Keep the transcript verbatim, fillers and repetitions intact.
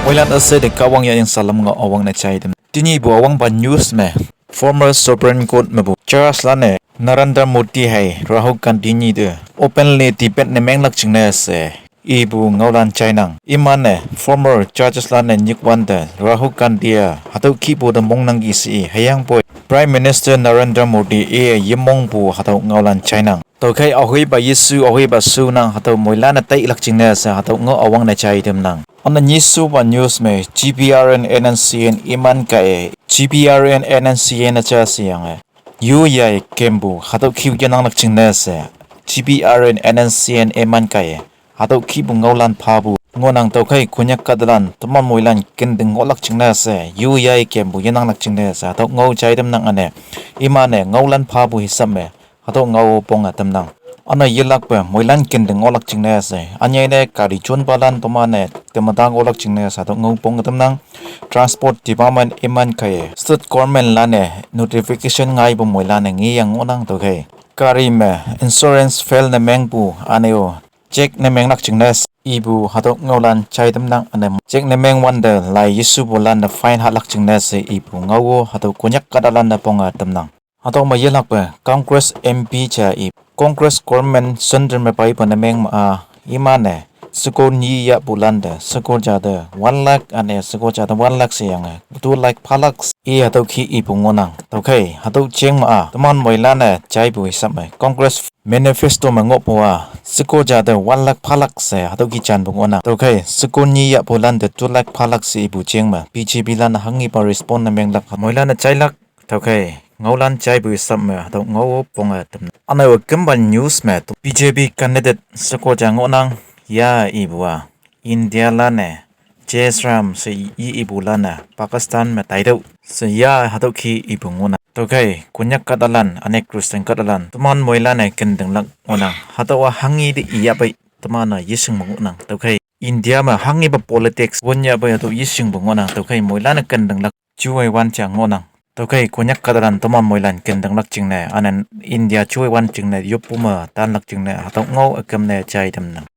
Moilan üse te Kahwang yayang salam ngao üwangne jaitam. Tenyihpu üwangpa news me, former Supreme Court mepu judge lan-e Narendra Modi hei Rahul Gandhi nyi te openly debate ne menglak jingne she ipu ngaolan jainang. Iman-e former judges lan-e nyikwante Rahul Gandhi-a hatüo kihpu te mongnangki she i, hüyangpoi Prime Minister Narendra Modi-e yemongpu hatüo ngaolan jainang. Tüokhei ahoipa Jesu, ahoipa shunang, hatüo moilan-e tailak jingne she hatüo ngao üwangne jaitamnang. Üne nyishupa news me, G P R N N C N iman kaiye, G P R N N C N üja sheyange, yu yai kempu hatüo kih yenanglak jingne she, G P R N N C N iman kaiye hatüo kihpu ngaolan phapu ngohnang. Tüokhei Konyak kahtalan teman moilan kenting ngohlak jingne she, yu yai kempu yenanglak jingne she hatüo ngao jaitamnang üne. Iman-e ngaolan phapu hisap me hatüo ngao ponge tamnang. Üne yelakpe moilan kenting ngohlak jingne she, ünyei ne gari jonpalan toman-e temata ngohlak jingne she hatüo ngao ponge tamnang. Transport Department iman kaiye state government lan-e notification ngaipu moilan-e ngeyang ngohnang. Tüokhei gari me insurance fail ne mengpu üne-o check ne menglak jingne she ipu hatüo ngaolan jaitamnang. Üne check ne mengwante lai yeshupulan-e fine hahlak jingne she ipu ngao-o hatüo Konyak kahtalan-e ponge tamnang. Hatüo me yelakpe Congress M P ja i, Congress government centre me peipu ne mengma-a, iman-e sheko nyi yahpulante sheko ja te one lakh üne sheko ja te one lakh sheyange two lakh phalak i hatüo kih ipu ngohnang. Tüokhei hatüo jeng ma-a teman moilan-e jaipu hisap me Congress manifesto me ngohpu-a sheko ja te one lakh phalak she hatüo kih janpu ngohnang. Tüokhei sheko nyi yahpulante two lakh phalak she ipu jeng me B J P lan-e hanghipa respond ne menglak, moilan-e jailak. Tüokhei ngaolan jaipu hisap me hatüo ngao ponge tamnang. Üne-o kümpa news me, B J P candidate sheko ja ngohnang, ya ipu-a India lan-e Jai Shri Ram she i ipulan-e Pakistan me taitüoh she ya hatüo kih ipu ngohnang. Tüokhei Konyak kahtalan üne Christian kahtalan teman moilan-e kentinglak ngohnang. Hatüowa hanghi te iyahpei teman-e yeshingpu ngohnang. Tüokhei India me hanghipa politics wonyahpei hatüo yeshingpu ngohnang. Tüokhei moilan-e kentinglak juwei wan ja ngohnang. Tüokhei Konyak kahtalan teman moilan kentinglak jingne üne India juwei wan jingne yoppu me tanlak jingne hatüo ngao üküm ne jaitamnang.